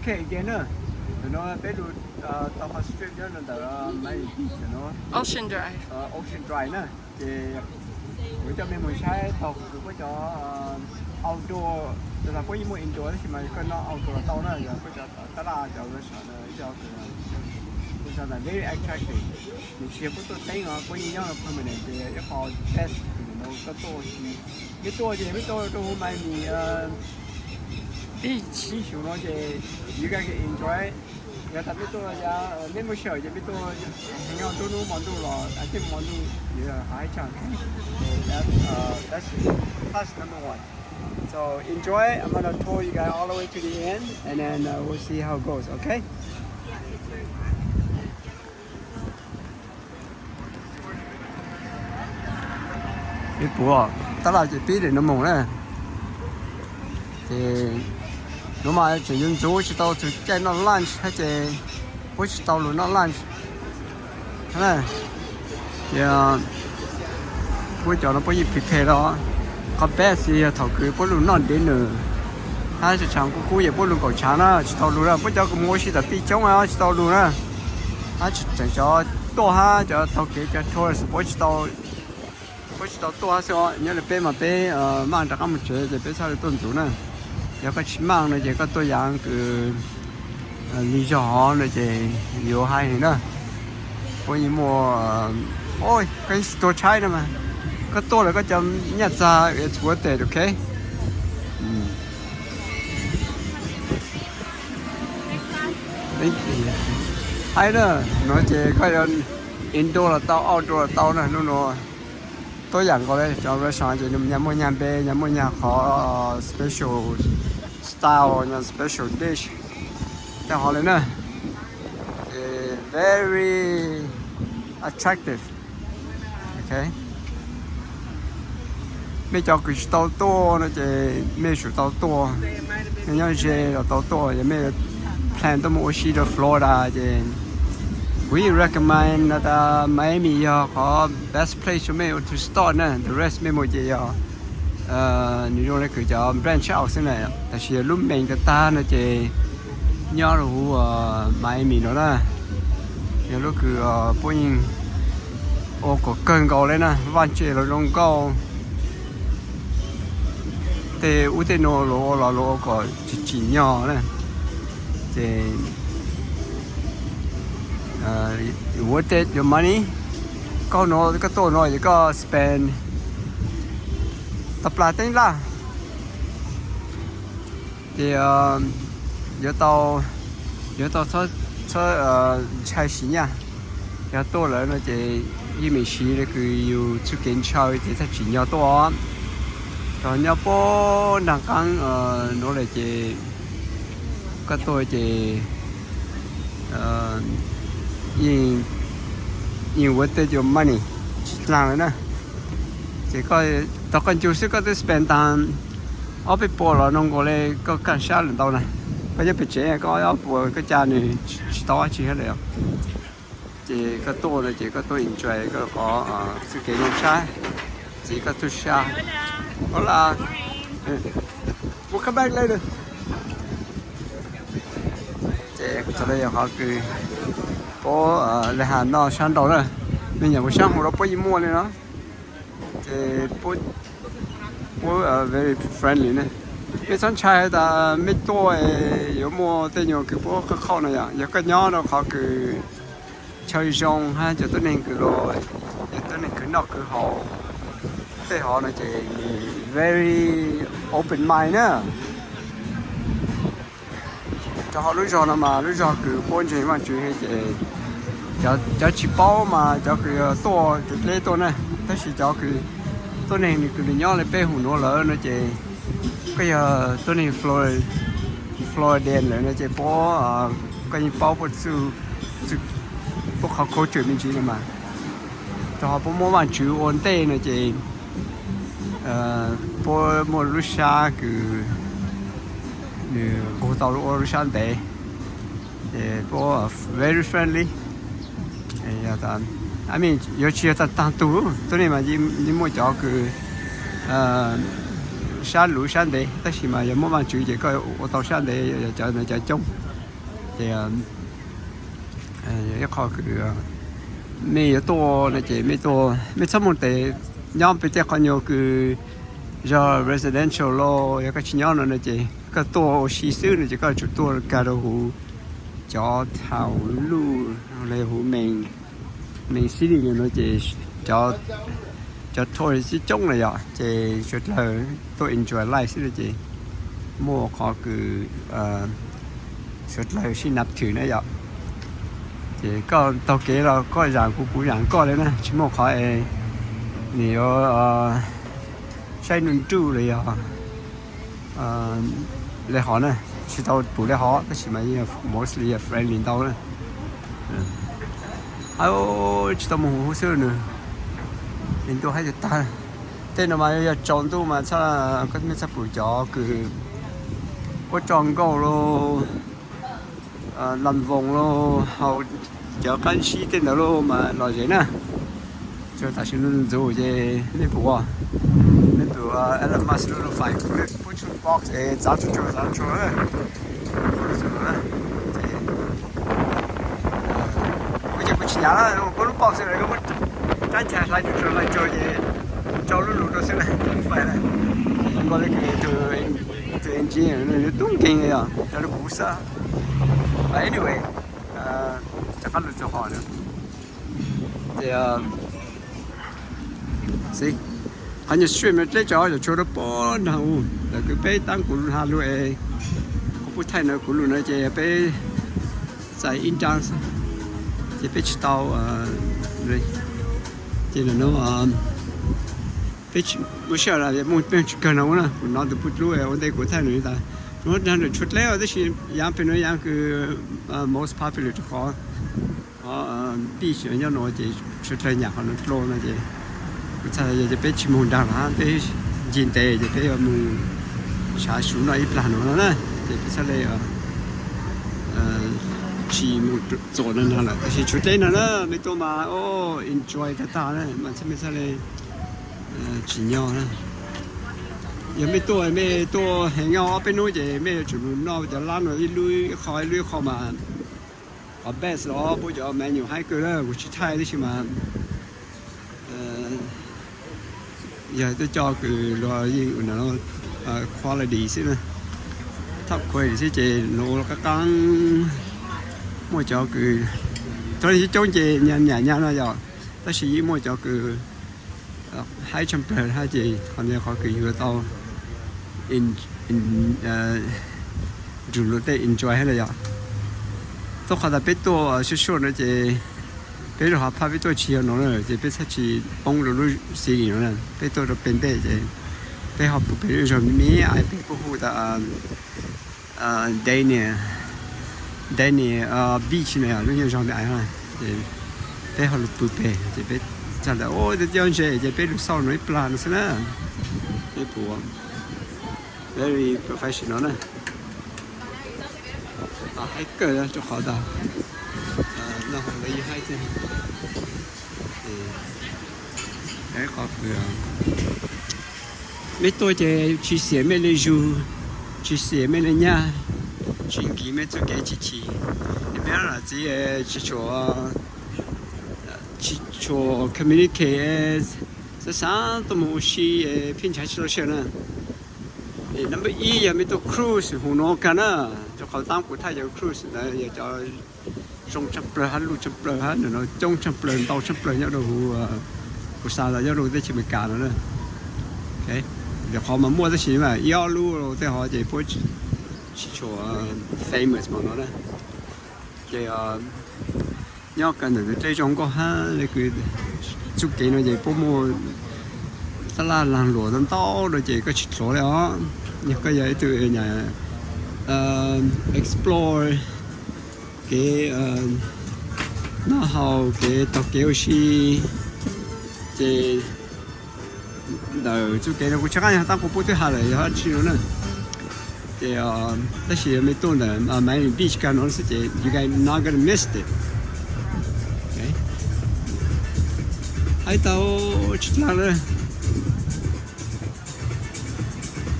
Okay, again na, ntawm no peb lug tau qhov strip nyob rau ntawm Miami Beach no, Ocean Drive. Ocean Drive na. Ces kuv coj mej mus saib tau kuv puab cov outdoor, tau puab yeej muaj indoor tab sis mas koj noj outdoor tau na, yog puab cov tab laj cov resort no cov kuv xav tas very attractive. Nws tsis yog puab tuaj teeb os, puab yeej nyob rau permanent ces ib qho best no koj tuaj, mej tuaj ces mej tuaj rau Miami Beach xyoo no ces you guys can enjoy. Yog tas mej tuaj yav mej muaj sij hawm ces mej tuaj hang out nruab hnub hmo ntuj los, I think hmo ntuj yuav haib tshaj. That's, uh, that's plus number one. So enjoy. I'm gonna tour you guys all the way to the end, and then uh, we'll see how it goes, okay? Peb puag tab laj ces pib daim no mus na. Ces nuav mas tseem yuav ntxuv tsis tau txug caij noj lunch hab ces puab tsis tau lug noj lunch. Ces puab cov no puab yeej prepare lawm. Qhov best yog thaum kws puab lug noj dinner hab tshaav kub kub ces puab lug nkaum tshaav na, tsis tau lug na. Puab cov kws mus ua si tom tij coob tsis tau lug na. Hab tseem cov tuaj hab cov taug kev cov tourist puab tsis tau, puab tsis tau tuaj hab xwb os. Nyob li peb mas peb maaj rov qaab mus tsev ces peb txhaj le tuaj ntxuv na. Yog koj tsis maaj no ces koj tuaj yaav kws li zog hov no ces yuav haib heev na. Puab yeej muaj, koj yeej tsis tuag tshaib no mas. Koj tuaj lawm koj cov nyaj txag it's worth it, okay? Haib na, no ces koj yuav indoor los tau, outdoor los tau na. Hnub no tuab yaam nkaus le cov restaurant ces nws nyag muaj nyag npe, nyag muaj nyag qhov special style, nyag special dish tej hov le na. Ces very attractive. Mej cov kws tsis tau tuaj no ces mej tsum tau tuaj. Mej nyob ze los tau tuaj, yog mej plan tuaj mus ua si rau Florida ces we recommend Miami yog qhov best place rau mej to start na. The rest mej mus ces yog nws zoo le kws cov branch out xwb na, tab sis yog lub main tag tag no ces nyob rau huv Miami no na. Yog lub kws puab yeej ua kom kawg nkaus le na, vaaj tse los zoo nkauj. Tej ub tej nuav luas ua los luas ua kom tsim tsim nyog na. Ces worth it your money. Koj nuav koj tuaj nuav ces koj spend tau plas teeb laj ces yuav tau, yuav tau txhob ntshai siv nyaj. Yog tuaj lawm no ces yeej meem siv le kws yus txuj kev ntshaw ces txhaj tsim nyog tuaj. Tog nyob puag nraag qaab nuav lawm ces koj tuaj ces yeej worth it your money, tsis dlaag le na. Ces tog koj ncu xwb koj twb spend taag ob peb puas los zoo nkaus le koj kaaj sab lawm ntau na. Koj nyob pem tsev koj ob puas koj ca nws tsis tau dab tsi hab le. Ces koj tuaj no ces koj tuaj enjoy koj qhov txuj kev zoo sab, txiv koj txuj sa. Hola. We'll come back later. Ces txog le yog qhov kws puab le has noj sab nraud na. Mej nyam ua saab hauv rau puab yeej muaj le no. Ces puab very friendly ne. Mej txhob ntshai tas mej tuaj yuav muaj tej nyuag kws puab qhauj qhauj no yom. Yog koj nyob rau qhov kws chaw zoo hab cov tuab neeg kws los, cov tuab neeg kws noj kws haus tej hov no ces very open mind na. Rau hauv lub zog no mas lub zog kws puab ntseeg Vaajtswv heev ces cov tsis paub mas cov kws tuaj ces dleb tuaj na, tab sis cov kws tuab neeg nws kws nws nyob le peb hum nuav lawm no ces koj yog tuab neeg Floridian lawm no ces puab, koj yeej paub puab txuj, puab qhov culture me ntsis no mas. Rau hauv puab muab Vaajtswv ua ntej no ces puab muaj lub sab kws nws nqug tau ua lub sab ntev, ces puab very friendly. I mean yuav tsis yog taag tug tuab neeg mas yeej muaj cov kws sab luv sab ntev, tab sis mas yog muaj Vaajtswv ces koj ua tau sab ntev, yog cov no cov coob. Ces ib qho kws mej yuav tuaj no ces mej tuaj, mej txhob moog tes nyob pem tej qhov nyuag kws yog residential los yog koj tsis nyob no no ces koj tuaj ua si xwb no ces koj tsum tuaj kag rau huv cov thaum luj le huv main, main city no ces cov, cov tourist coob na yom, ces suav dlawg tuaj enjoy life xwb no ces muaj qhov kws suav dlawg sib nab thwm na yom. Ces koj taug kev los koj zaam kuv, kuv zaam koj le na, tsis muaj qhov es nws yuav saib nruj nruj los yog le hov na, tsis tau pum le hov tab sis mas mostly friendly ntau na. Tsis tau moog huv xwb nws, ntuj haib tag tag. Tej no mas yog tsaus ntuj mas txhaj, koj mej txhaj pum cov kws puab tso nkauj los lam voos los haus cov qaab sib tej ntawd los mas lom zem na. Tsuas tam sim no ntxuv ces mej pum, mej pum Elon Musk lub lub fais kuv le puab tshuaj box es txav tsuag tsuag txav tsuag na. Kuv ces kuv tsis nyam, kuv lub box lawm muab rab nchai hlais tsuag hlais tsuag ces rau lub lug rau xwb na, lub fais na. Nkaus le kws tus engineer no yuav tub nkeeg yog cov le kuv xwb. But anyway, rov qab lug txug hov na. Ces qhov nyuag stream no dleb tso yog tshuav rau puag nraag u, ntawm kws peb taab kuv lug has lug es kuv puj thaij no kuv lug no ces peb txais ib nraag, ces peb tsis tau, ces no peb muaj sij hawm muaj peb tsis kawg no na, kuv nov tus puj dlub ua ntej kuv thaij no tas. Nov nraag ntawm tshuav dleb tab sis yaav pem no yaav kws most popular rau qhov beach nyob no ces tshuav dlawg nyam qhov no dlua no ces kuv txhaj yog ces peb tsis moog nraag lawm hab, peb ncig ntev ces peb yuav moog sav su noj ib plag no no na, ces peb txhaj le tsis moog txuas no nraag lawm. Tab sis tshuav dleb no na, mej tuaj mas enjoy tag tag na mas mej txhaj le tsim nyog na. Yog mej tuaj, mej tuaj hang out ob peb nub ces mej yuav tsum noj cov lab no ib lub ib qho ib lub ib qho mas qhov best los puab cov menu haib kawg na, kuv tsis thaij tab sis mas yog tuaj coj kws luag yeej quality xwb na, top quality xwb ces nws ua qab qab. Muaj cov kws txhua le coob coob ces nyam nyam no yog, tab sis yeej muaj cov kws haib tshaj plawg hab ces qhov no qhov kws yuav tau nrug luag tej enjoy hab na yog. Txuj qhov tas peb tuaj sua sua no ces peb rau hov phaj peb tuaj tsis yog no na ces peb txhaj tsis poob rau lub city no na, peb tuaj rau pem ntej ces peb ho pum pem lub zog me me ais peb puab hu tas Dania, Dania Beach na, lub nyuag zog me ais na, ces peb ho lug pw pem ces peb txhaj tas ua cov ntse ces peb lug xauj no ib plag no xwb na. Peb pum very professional na. Haib kawg rau qhov tas no haib, qhov kws mej tuaj ces tsis xiam mej le zug, tsis xiam mej le nyaj, tsis nkig mej txuj kev chim chim, mej lam txiv tsis tshua, tsis tshua communicate, xav xav tuaj moog ua si, pheej nrhav tsis tau sij hawm na. Number ib yog mej tuaj cruise huv nuav kag na, rau qhov taab kuv thaij cov cruise ntawd yog cov zoo tshaj plawg hab luj tshaj plawg hab ntawm no coob tshaj plawg ntau tshaj plawg nyob rau huv, kuv xaav los nyob rau teb chaws Amelikas no na. Qhov mas muaj tab sis mas ib ob lub tej hov ces puab tsis tshua famous mas no na. Ces nyob kag ntawm dlej zoo nkauj hab le kws txuj kev no ces puab muaj sab laj laag luam ntau ntau no ces koj tsis dluav le os. Yog koj yog ib tug explore kev noj haus kev taug kev ua si ces ntawm txuj kev no kuv tsis qaab yog taab kuv puab twb has lawm yog dab tsi no na. Ces tab sis mej tuaj ntawm Miami Beach kag no xwb ces you guys not gonna miss it. Haib tau tsis dlaag le.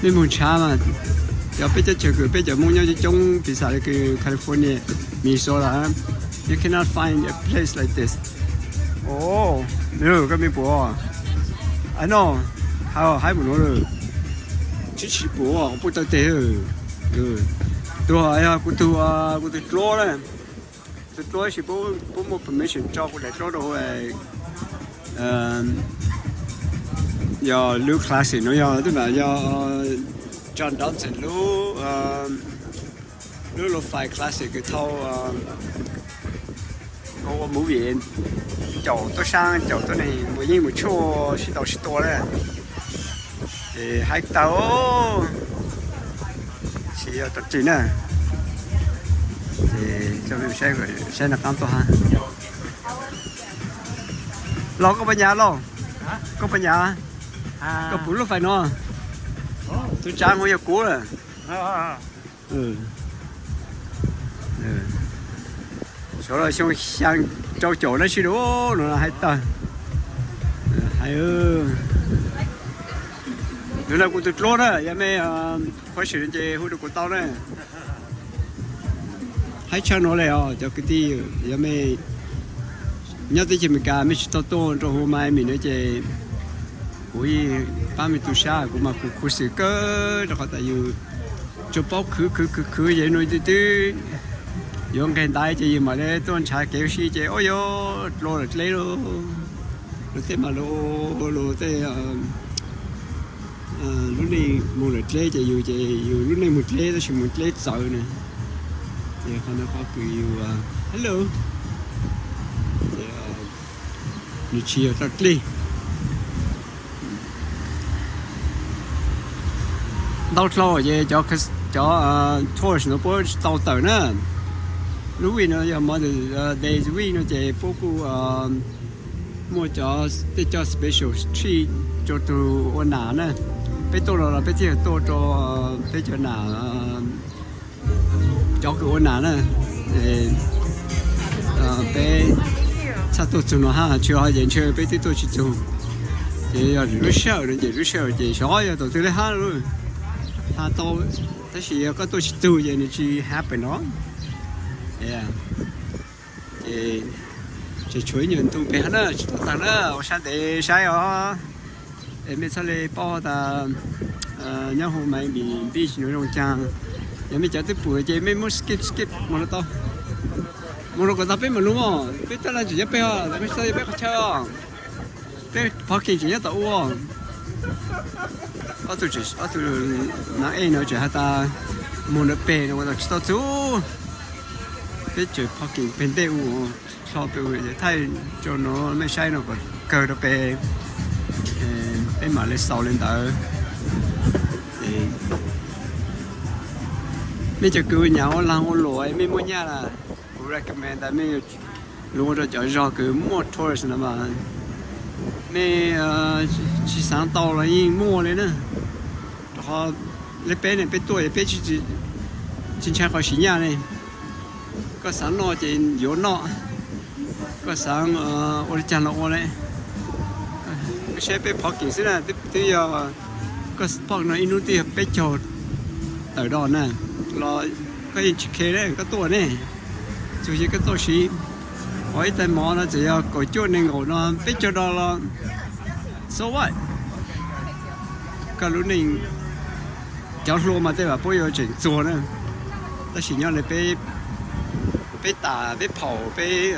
Mej moog nrhav mas Yog peb cov chaw kws peb cov Hmoob nyob coob coob, piv xam li kws California, Minnesota, you cannot find a place like this. Oh, koj me puas? Ai no, haib mus nuav lawm. Tsis tsis puas, kuv puj taw teg. Tug yog kuv tug, kuv tug dluab na. Tug dluab tsis pub muaj permission tso kuv daim dluab rau hauv, yog lub classic no yog, twb mas yog John Dodson lub, lub lo-fi classic kws thau, ua movie, caum tuab saab caum tuab neeg mus yeej mus tshuaj sib ntaus sib tua na. Ces haib tag, tsis yog rov ris na. Ces saib no qaab tuaj hab. Los koj puas nyam los? Koj puas nyam? Koj pum lub fais no, tug tsav hu yog kuv lawm. Xyov los xyoo xyaa rau caum dab tsi lawm no haib tag. Haib, nov no kuv tug dluab na, yog mej question ces hu rau kuv tau na. Haib tshaj no le os cov kwv tij, yog mej nyob teb chaws Amelikas mej tsis tau tuaj rau huv Miami no ces kuv yeej paab mej tu sab, kuv mas kuv khuv xim kawg rau qhov tas yus tsuas paub khwv khwv khwv khwv ces nuav twb twb yuav nqeg ntaiv ces yus mam le tuaj ntshaw kev ua si ces ua yuav dlua lawm dleb lauj. Luag tej mas luag tej lub neej moog lawm dleb ces yus ces yus lub neej moog dleb tab sis moog dleb txawv na. Ces qhov ntawd qhov kws yus, hello, nws tsis yog rau dlej. Ntau dlhau ces cov tourist no puab tsis tau tawm na. Lub week no yog Mother's Day week no ces puab kuj muaj cov, tej cov special treat rau tug ua nam na. Peb tuaj no los peb thiaj tuaj rau peb cov nam, cov kws ua nam na. Peb txhaj tuaj txug no hab, tsis ho ces ntshe peb twb tuaj tsis txug. Ces yog lub sij hawm no ces lub sij hawm ces xyov yog thaum twg le hab lawm, hab tau, tab sis yog koj tuaj tsis txug ces nws tsis happen no. Ces tseem tshuav ib nyuag ntu peg hab na, tsis tau tawm na, ua sab ntev saib os. Es mej txhaj le paub tas nyob huv Miami Beach no zoo caag. Yog mej cov twb pum ces mej muab skip skip moog rau tau, moog rau kom tag peb mam lug mog. Peb taj laj tseem nyob peg os, mej txhaj peb qhov chaw os. Peb parking tseem nyob tom ub. Ob tug, ob tug nam ej no tseem has tas moog ntawm peg no ua tau tsis tau txug. Peb tseem parking peg ntej ub, hlo peg ub, thaij rau no mej saib no kom kawg rau peb, peb mam le xaus le ntawd. Mej cov kws nyam ua laag ua luam mej muaj nyaj lawm, kuv recommend tas mej lug ua rau cov zog kws muaj tourist no mas mej tsis xaav tau los yeej muaj le na. Rau qhov le peb ne peb tuaj es peb tsis ntshai qhov siv nyaj ne. Koj xaav noj ces yuav noj, koj xaav ua le caag los ua le. Koj saib peb parking xwb na, twb yog koj park no ib hnub twb yog peb caug tawm do na, los koj yeej tsis khe le koj tuaj ne. Txug ces koj tuaj siv, ua ib tais mov no txawm yog kaum cuaj neeg nkaum no peb caug do los so what? Koj lub neej, cov hlua mas tej zaum puab yuav tseem txuag na, tab sis nyob le peb, peb tas peb phaum peb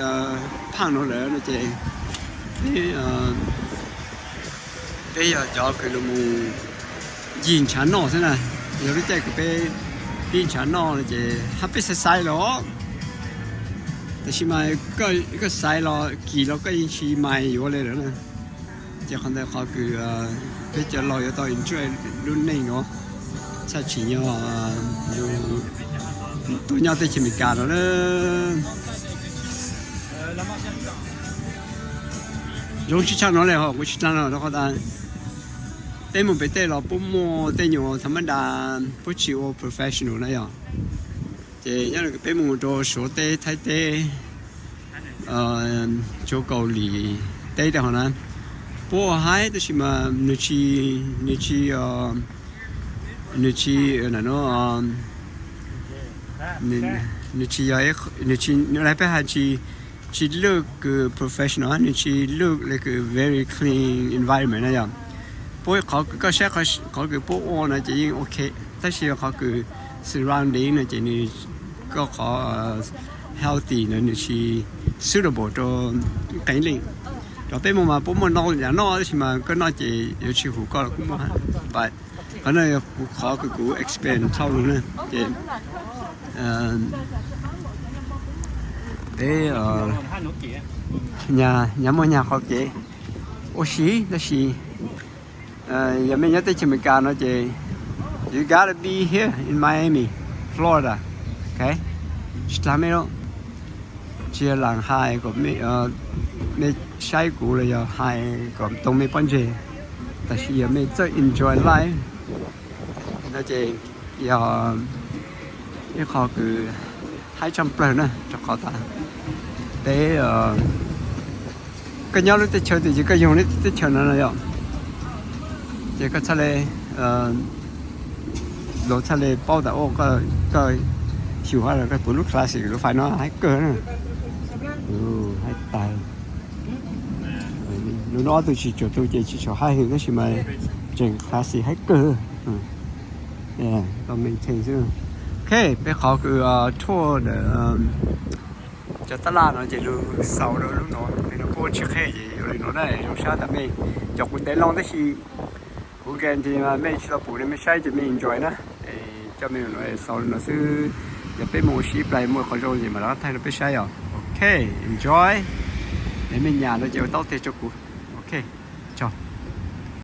phaaj no lawm no ces peb, peb yog cov kws lug mus ncig ntshav noj xwb na. Yog lub caij kws peb pib ntshav noj no ces hab peb xaiv xaiv los, tab sis mas koj xaiv los kis los koj yeej tsis mais yuav le lawm na. Ces qhov ntawd qhov kws peb cov laug yuav tau enjoy lub neej no, txhaj tsim nyog yus tuaj nyob teb chaws Amelikas no na. Zoo tsis tshaj no le ho kuv tsis dlaag no rau qhov tas peb mus pem tej los puab muaj tej nyuag tha mab da, puab tsis ua professional na yog. Ces nyob peb mus rau Suav teb, Thaib teb, tsuav Kaus Lim teb tej ho na, puab ua haib tab sis mas nws tsis, nws tsis Nws tsis, no, nws tsis yog, nws tsis, nws peb has tsis, tsis look kws professional, nws tsis look li kws very clean environment na yom. Puab qhov kws koj saib qhov kws puab ua no ces yeej ok, tab sis qhov kws surrounding no ces nws, koj qhov healthy no nws tsis suitable rau qee leej. Rau peb muaj mas puab muaj noj yam noj tab sis mas koj noj ces yuav tsis hum koj los kuj muaj. But qhov no yog kuv qhov kws kuv experience dhau lug na ces peb nyag muaj nyag qhov kev ua si tab sis yog mej nyob teb chaws Amelikas no ces you gotta be here in Miami, Florida, ok. Tsis tas mej lawm, tsis yog lam hais kom mej saib kuv los yog hais kom tau mej pob ntseg, tab sis yog mej txawj enjoy life no ces yog ib qho kws haib tshaj plawg na, rau qhov tas peb, koj nyob lub teb chaws twg ces koj yog lub teb chaws no no yom, ces koj txhaj le, luag txhaj le paub tas ua koj xyum hab los koj puv lub classic lub fais no haib kawg na. Haib tas. Lub no ob tug tsis tsuas tu ces tsis tshua haib heev tab sis mas tseem classic haib kawg. Koj maintain xwb. Ok, peb qhov kws tour ntawm cov tab laj no ces lug xaus rau lub no, li no puab tsis qheb ces ua li no na, zoo sab tas mej, cov kuv ntev loo tab sis kuv guarantee mas mej tsis tau pum ne, mej saib ces mej enjoy na. Coj mej no xaus li no xwb, yog peb mus ua si ib plag muaj qhov zoo ces mam rov qab thaij rau peb saib os. Ok, enjoy. Es mej nyam no ces ua taub teg rau kuv. Ok.